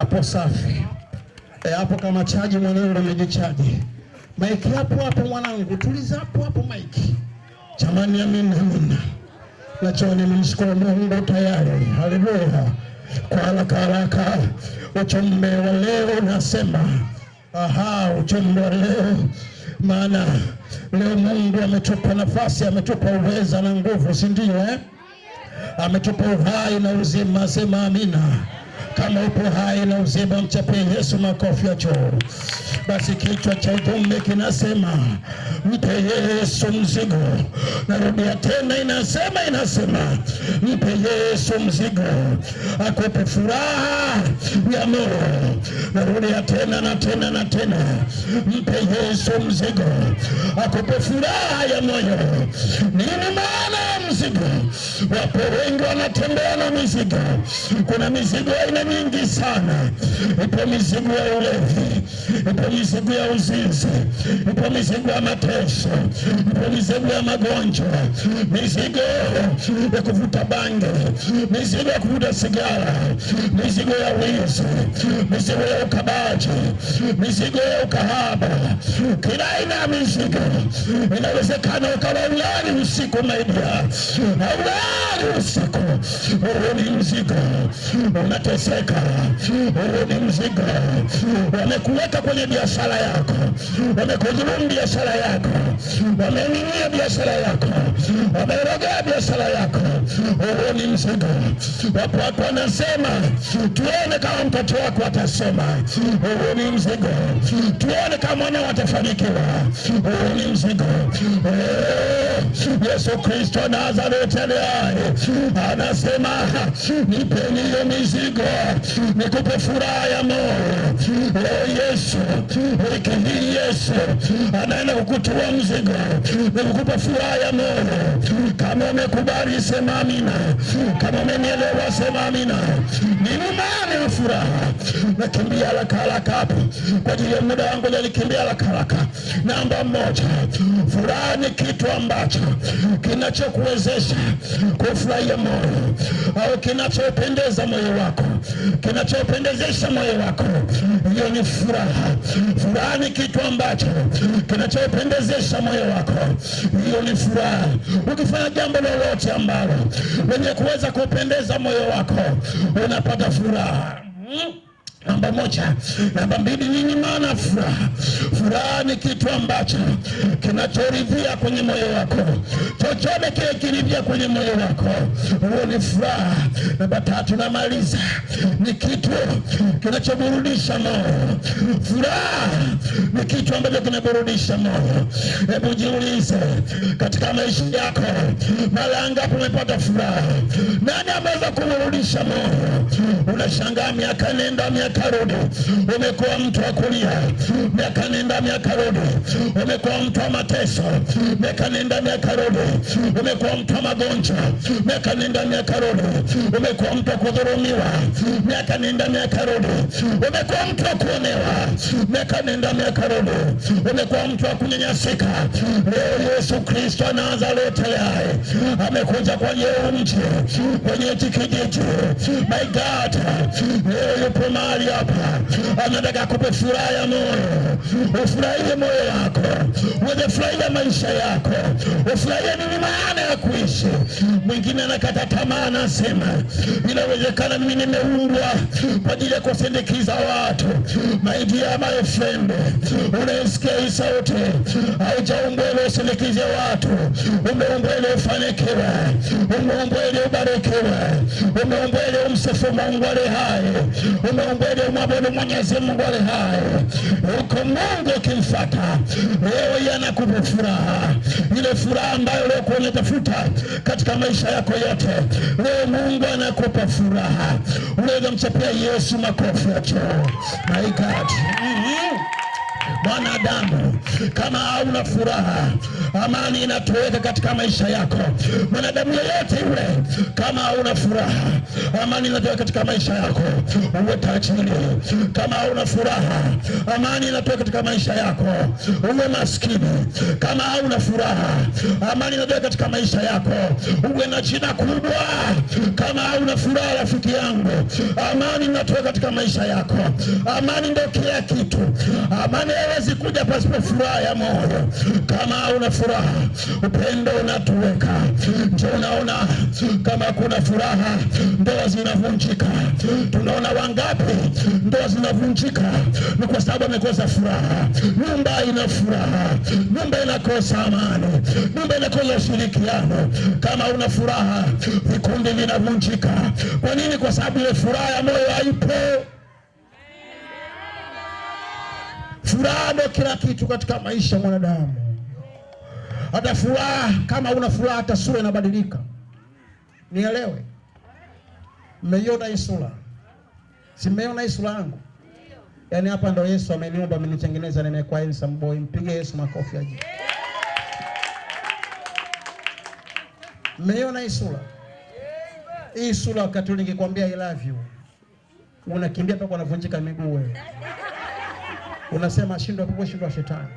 Hapo safi. E, hapo kama chaji mwanangu, umejichaji. Maiki hapo hapo mwanangu, tuliza hapo hapo maiki. Jamani, amina amina. Nachoni nimshukuru Mungu tayari. Haleluya. Kwa haraka haraka, ujumbe wa leo nasema, aha, ujumbe wa leo, maana leo Mungu ametupa nafasi, ametupa uweza na nguvu, si ndio eh? Ametupa uhai na uzima, sema amina. Kama upo hai na uzima, mchapie Yesu makofi ya choo. Basi kichwa cha ujumbe kinasema mpe Yesu mzigo. Narudia tena, inasema mpe Yesu mzigo akupe furaha ya moyo. Narudia tena na tena na tena, mpe Yesu mzigo akupe furaha ya moyo. Nini maana ya mzigo? Wapo wengi wanatembea na mizigo. Kuna mizigo aina nyingi sana. Ipo mizigo ya ulevi, ipo mizigo ya uzinzi, ipo mizigo ya mateso, ipo mizigo ya magonjwa, mizigo ya kuvuta bangi, mizigo ya kuvuta sigara, mizigo ya wizi, mizigo ya ukabaji, mizigo ya ukahaba, kila aina ya mizigo. Inawezekana ukawa ulali usiku, my dear, haulali usiku, huo ni mzigo, unateseka, huo ni mzigo. Wamekuweka kwenye biashara yako, wamekudhulumu biashara yako, wameninia biashara yako, wamerogea biashara yako, huo ni mzigo. Wapo watu wanasema tuone kama mtoto wako atasoma, huo ni mzigo. Tuone kama mwanao atafanikiwa, huo ni mzigo. Yesu Kristo Nazareti aliye hai anasema nipeni hiyo mizigo, nikupe furaha ya moyo. Leo Yesu, wiki hii Yesu anaenda kukutua mzigo, nikukupa furaha ya moyo. Kama umekubali sema amina, kama umenielewa sema amina. Nini maana ya furaha? Nakimbia haraka haraka hapo kwa ajili ya muda wangu, nilikimbia haraka haraka. Namba moja, furaha ni kitu ambacho kinachokuwezesha kufurahia moyo au kinachopendeza moyo wako, kinachopendezesha moyo wako, hiyo ni furaha. Furaha ni kitu ambacho kinachopendezesha moyo wako, hiyo ni furaha. Ukifanya jambo lolote ambalo lenye kuweza kupendeza moyo wako, unapata furaha. Namba moja. Namba mbili, nini maana furaha? Furaha ni kitu ambacho kinachoridhia kwenye moyo wako, chochote kile kiridhia kwenye moyo wako, huo ni furaha. Namba tatu, namaliza, ni kitu kinachoburudisha moyo. Furaha ni kitu ambacho kinaburudisha moyo. Hebu jiulize katika maisha yako, mara ngapi umepata furaha? Nani ameweza kuburudisha moyo? Unashangaa miaka nenda miaka rudi, umekuwa mtu wa kulia, miaka nenda miaka rudi, umekuwa mtu wa mateso, miaka nenda miaka rudi, umekuwa mtu wa magonjwa, miaka nenda miaka rudi, umekuwa mtu wa kudhulumiwa, miaka nenda miaka rudi, umekuwa mtu wa kuonewa, miaka nenda miaka rudi, umekuwa mtu wa kunyanyasika. Leo Yesu Kristo Nazareti hai amekuja kwenye mji, kwenye hiki kijiji. My God, leo yupo mahali hapa, anataka akupe furaha ya moyo, ufurahie moyo wako, uweze furahia maisha yako, ufurahie nini maana ya kuishi. Mwingine anakata tamaa, anasema inawezekana mimi nimeumbwa kwa ajili ya kusindikiza watu. My dear my friend, unaisikia hii sauti? Haujaumbwa ili usindikize watu, umeumbwa ili ufanikiwe, umeumbwa ili ubarikiwe, umeumbwa ili umsifu Mungu aliye hai, umeumbwa ili umwabudu Mwenyezi Mungu aliye hai. Huko Mungu ukimfuata leo, yeye anakupa furaha, ile furaha ambayo leo unatafuta katika maisha yako yote. Leo Mungu anakupa furaha. Unaweza mchapia Yesu makofi ya choo. My God. Mwanadamu kama hauna furaha, amani inatoweka katika maisha yako. Mwanadamu yeyote yule, kama hauna furaha, amani inatoweka katika maisha yako. Uwe tajiri, kama hauna furaha, amani inatoweka katika maisha yako. Uwe maskini, kama hauna furaha, amani inatoweka katika maisha yako. Uwe na jina kubwa, kama hauna furaha, rafiki yangu, amani inatoweka katika maisha yako. Amani ndio kila kitu. Amani haiwezi kuja pasipo furaha ya moyo. Kama hauna furaha, upendo unatoweka. Ndio unaona kama kuna furaha, ndoa zinavunjika. Tunaona wangapi ndoa zinavunjika, ni kwa sababu amekosa furaha. Nyumba ina furaha, nyumba inakosa amani, nyumba inakosa ushirikiano. Kama una furaha, vikundi vinavunjika. Kwa nini? Kwa sababu ile furaha ya moyo haipo. Furaha ndio kila kitu katika maisha ya mwanadamu. Hata furaha, kama una furaha, hata sura inabadilika. Nielewe, mmeiona hii sura? Si mmeiona hii sura yangu? Yaani hapa ndo Yesu ameniumba, amenitengeneza, nimekuwa handsome boy. Mpige Yesu makofi aje. Mmeiona hii sura? Hii sura wakati ule ningekwambia I love you, unakimbia mpaka unavunjika miguu wewe. Unasema shindwa pepo, shindwa shetani.